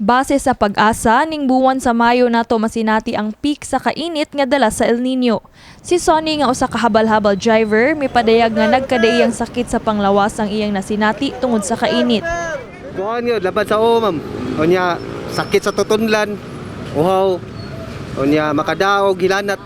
Base sa PAGASA, ning buwan sa Mayo nato masinati ang peak sa kainit nga dala sa El Nino. Si Sonny nga usa ka habal-habal driver mipadayag nga nagkadaiyang sakit sa panglawas ang iyang nasinati tungod sa kainit. Kuan yun, laban sa o, ma'am. Unya, sakit sa tutunlan, uhaw. Unya, makadaog, hilanat.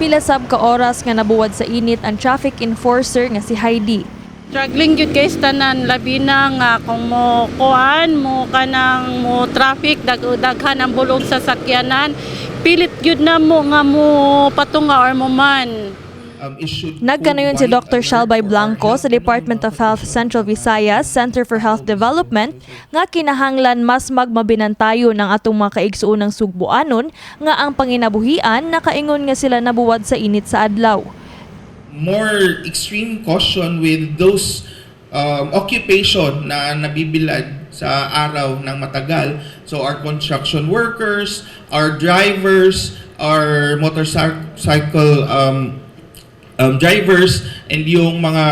Pila sab ka oras nga nabuwad sa init ang traffic enforcer nga si Heidi. Struggling gyud kay tanan, labi na nga kung mo kuan mo kanang mo traffic, daghan ang bulong sa sakyanan, pilit gyud na mo nga mo patunga or mo man. Issued Nagkanayon si code-wide Dr. alert Shalby for our Blanco health sa Department of Health Central Visayas Center for Health Development nga kinahanglan mas magmabinantayo ng atong mga kaigsuonang Sugbuanon nga ang panginabuhian nakaingon nga sila nabuwad sa init sa adlaw. More extreme caution with those occupation na nabibilad sa araw ng matagal. So our construction workers, our drivers, our motorcycle drivers, and yung mga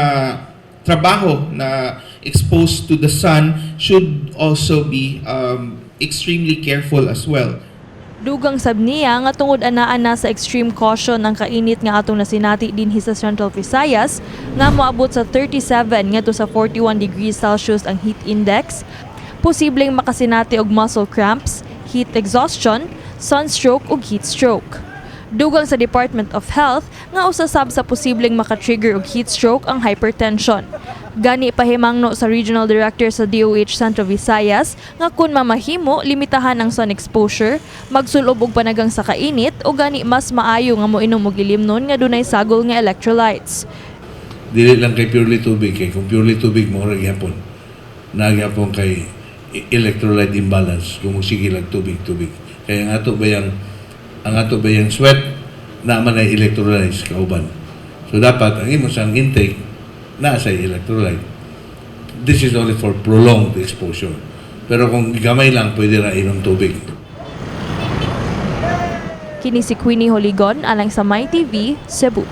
trabaho na exposed to the sun should also be extremely careful as well. Dugang sab niya nga tungod anaa na sa extreme caution ang kainit nga atong nasinati dinhi sa Central Visayas nga moabot sa 37 ngadto sa 41 degrees Celsius ang heat index, posibleng makasinati og muscle cramps, heat exhaustion, sunstroke ug heat stroke. Dugang sa Department of Health nga usa sab sa posibleng makatrigger og heat stroke ang hypertension. Gani pahimangno sa Regional Director sa DOH Central Visayas nga kun mamahimo, limitahan ang sun exposure, magsulob og panagang sa kainit o gani mas maayo nga moinom og ilimnon nga dunay sagol nga electrolytes. Dili lang kay purely tubig, kay kung purely tubig mo ra gyapon na gyapon kay electrolyte imbalance kung sige lang tubig tubig, kaya ang ato ba yung sweat na man ay electrolytes kauban. So dapat ang imo sang intake naa sa electrolyte. This is only for prolonged exposure, pero kung gamay lang, pwede ra inom tubig. Kini si Queenie Holigon alang sa My TV, Cebu.